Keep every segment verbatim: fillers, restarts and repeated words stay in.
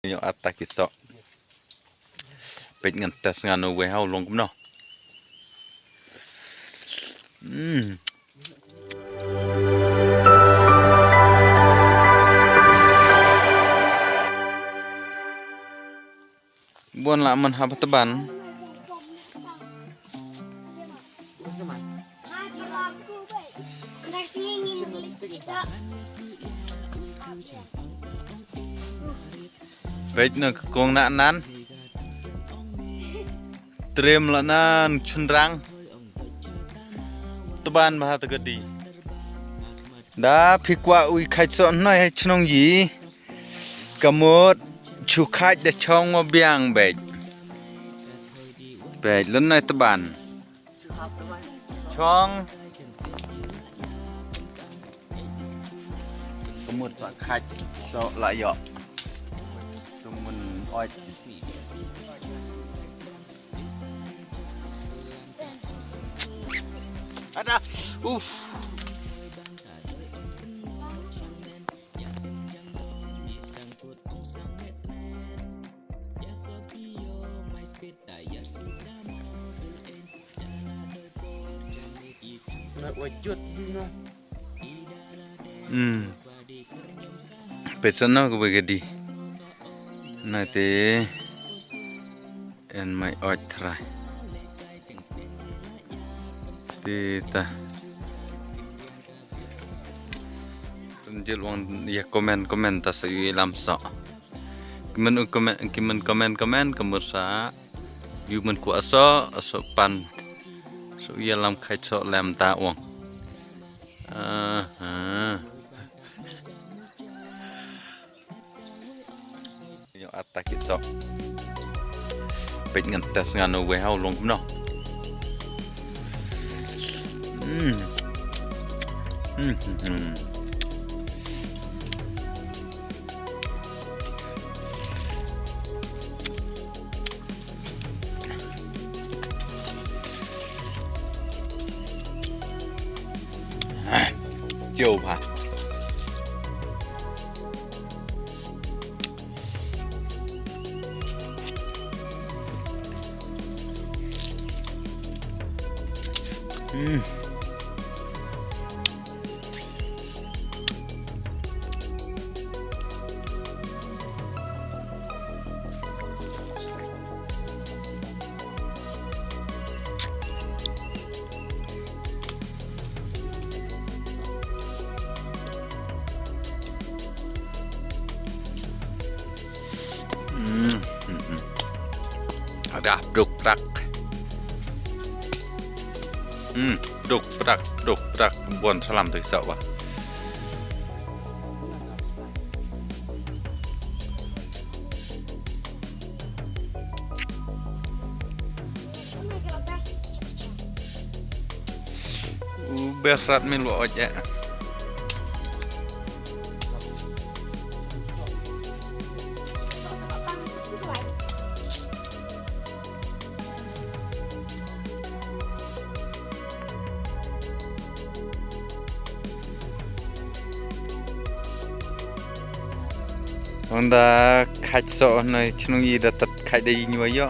Ïoh ata ki soh. Peit ngan test ngan u wei hau long kumno. Hmm. Bun lah man haba tban. Peit na kong na nan. Trem la nan chunrang. Tban bha ta gadi. Da phi kwah u khait soh noi ha chnong yi. Ka mut chu khait da chong wa biang beit. Beit lon noi tban. Chong. Ka mut sa khait soh la ïoh. Tumun oi. Ada. Uff. Hmm. Peit sa na ka ba gadi. Na te en mai ot trai. Te ta. Tun jil wang ya comment comment ta sa yu lam sa. Kimen u comment kimen comment comment ka mut sa. Yu men ku aso aso pan. So ya lam khait so lem ta wang. Aha. Ïoh ata ki soh. Peit ngan test ngan u wei hau long kumno. Hmm. Hmm, hmm, hmm. Chill bha. Hmm. Hmm, hmm, hmm. Ada duk prak. Hmm, duk prak, duk prak. Bon salam tu sa wa. U best rat min wa oj eh. Honda khach so noi chnung i da tat khach da i nyua yo.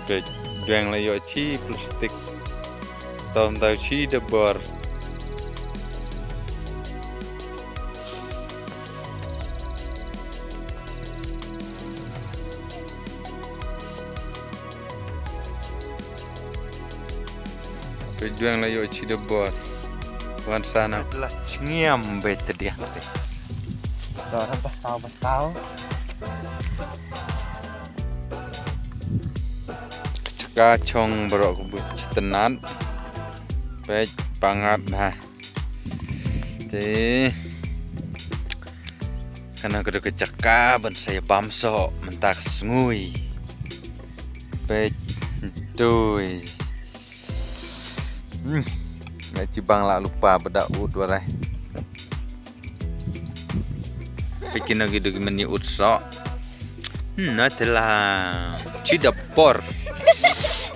Peit dueng la ïoh chi plastik. Tom tau chi da bor. Peit dueng la ïoh chi da bor. Wan sana. La chngiam beit te diang te. Sara basau basau. Chaka chong baroh ku bu chitanat. Peit pangat ha. Te. Kana ka dei ka chaka ban sa ïa bam so mynta ka sngi. Peit tui. Hmm. Ngai chi bang la lupa bada ut warai. Peit kino ki dei ki meni ut so. Hmm, na tela. Chi da por.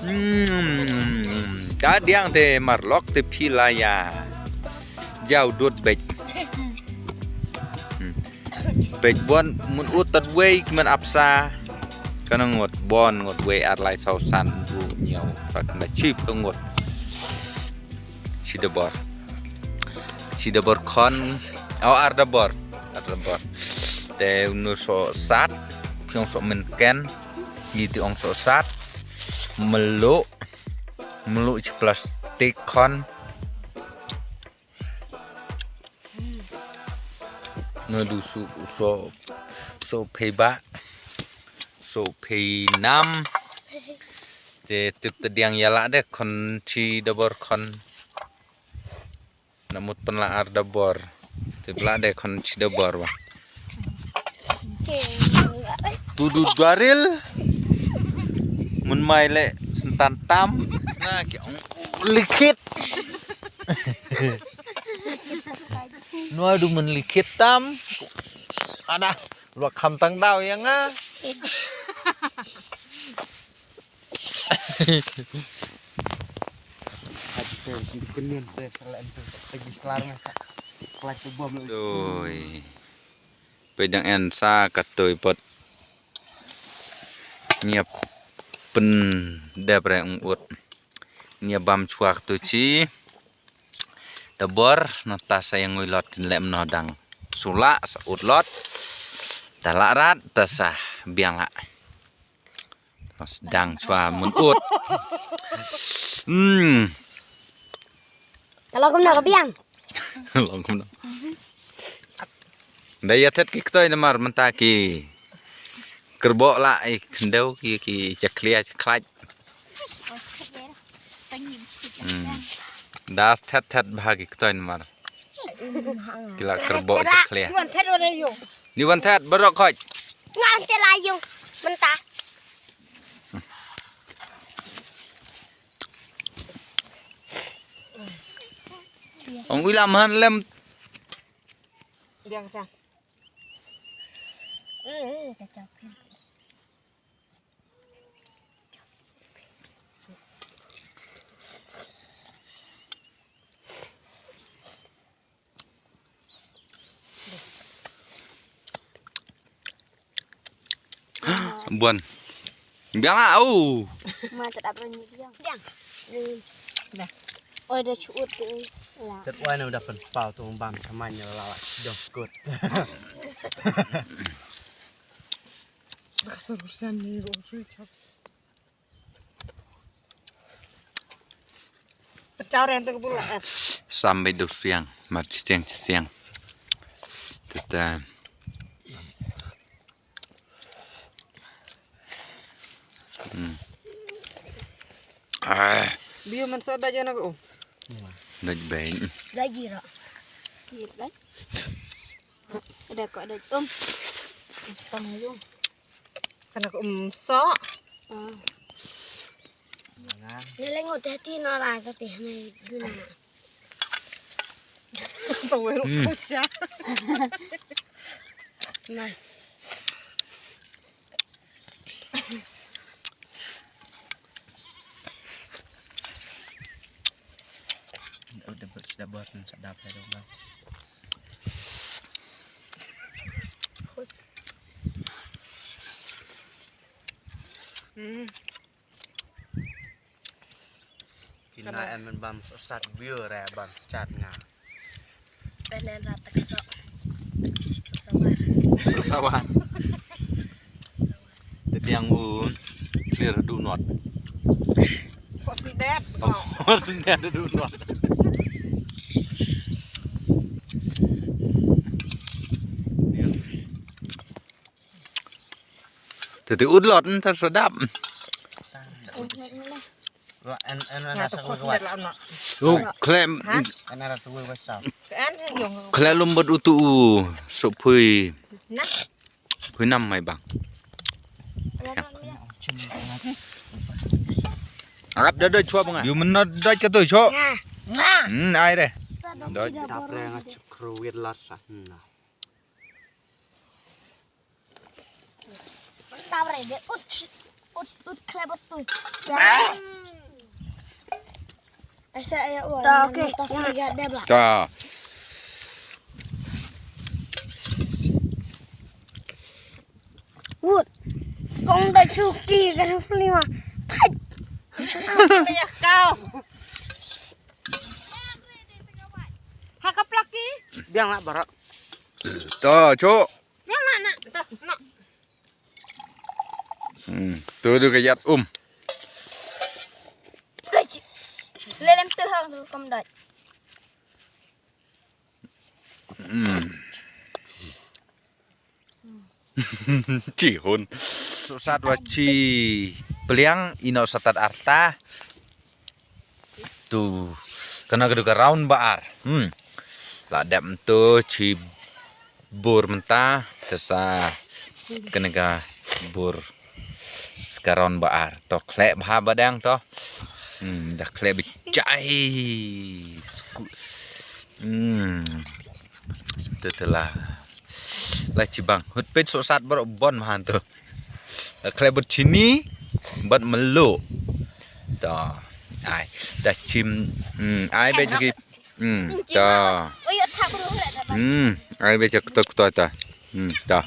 Hmm. Ka diang te marlok te phi la ya. Jaw dut bej. Hmm. Bej bon mun ut tat wei ki man apsa. Kana ngot bon ngot wei ar lai saw san du nyaw. Pak na chip ka ngot. Chi dabor. Chi dabor khon. Oh, ar dabor. Ar dabor. Te unu so sat. Pyong so men ken. Ngi ti ong so sat. Melu. Melu chi plastik khon. Nadu su so so phei ba. So phei nam. Te tip te diang ya la de khon chi dabor khon. Na mut pen la ar dabor. Te bla de khon chi dabor ba. Tu du dwaril. Mun mai le sentan tam. Na ki ong likit. Nua du men likit tam. Ana lua kham tang dau ya nga. Soi. Pe dang en sa katoi pot. Ngia pen dep re ung ut. Ngia bam chuak tu chi. Dabor na ta sa yang ngui lot tin lem no dang. Sula sa ut lot. Ta la rat ta sa biang la. Sdang chwa mun ut. Hmm. Kalau kumno ka biang. Long kumno. Da ya thet ki ktoi namar mynta ki kerbok la i khendeu ki ki chaklia chaklaj. Hmm. Da thet thet bha ki ktoi namar. Ki la kerbok chaklia. Ni wan thet barok khoj. Ngan te la yung mynta. Ong ui lam han lem. Diang sa. Hmm, cacap. Buan. Biang ah, au. Ma, tak ada ni biang. Biang. Dah. Oi, dah cukup tu. Lah. Tet wai na udah pen pau tu bam saman ya la la. Jom kut. Keserusan ni, oh, sweet. Pecah orang tu kebula, eh. Sampai dosiang, mar siang siang. Teta. Hmm. Ah. Biu man so da jana ko. Doj beng. Doj jira. Kir doj. Ada ko doj um. Kana ko um so. Ah. Ni lengo te ti no la te ti ni duna. Tawel ko cha. Mas. Udah ber-, sudah buat, sudah apa dong, Bang? Hmm. Kina en men bam sat biu re bam chat nga. Penen rat tak sok. Sok sawar. Sok sawar. Te diang u clear du not. Kok sendet. Oh, sendet du not. Te te ut lot ntar sedap. Lo en en en rasa gue kuat. Lo klem. En rasa gue kuat. Klem lum bad utu u sopui. Nah. Pui nam mai bang. Arap da doi chua bang. Yu men na doi ka doi chua. Nah. Hmm, ai re. Doi. Dap re nga chukru wit lot sa. Nah. Tabre de ut ut ut klebot tu. Ah. Asa aya wa. Ta, okay. Ta free ga debla. Ta. Wut. Kong da chuki ka free ma. Thai. Ya kau. Ha ka plaki. Biang lah barak. Ta, chok. Biang lah nak. Ta, nak. Hmm, tu tu ka yat um. Lelem tu hang tu kam dai. Hmm. Chi hun. Sat wa chi pliang ino satat arta. Tu kana ka du ka round ba ar. Hmm. La dep tu chi bur mynta, te sa kane ka bur ska round ba ar. To khleh bha ba dang to. Hmm, da khleh ba jai. Sku-, hmm. Te te la. La chi bang. Hut pet sok sat baroh bon bha to. Da khleh bad chini, bad melu. To. Ai, da chim. Hmm, ai ba jaki. Hmm, to. Hmm, ai ba jak tok to ta. Hmm, to.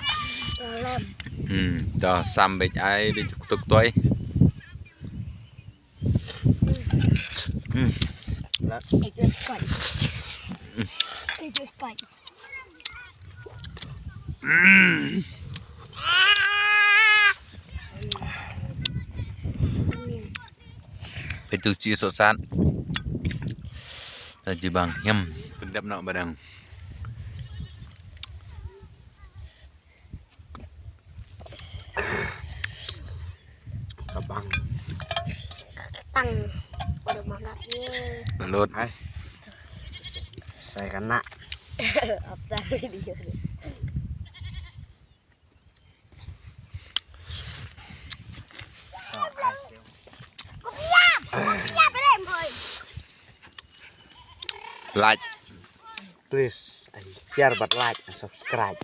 Hmm, to sam ba ai ba jak tok to. Hmm. Peit tu chi sok sat. Ta chi bang hiam. Pyndep noh ba dang. Ka bang. Tang. Pada makan ye. Lut. Hai. Saya kena. Apa video? Like. Please, share bad like and subscribe.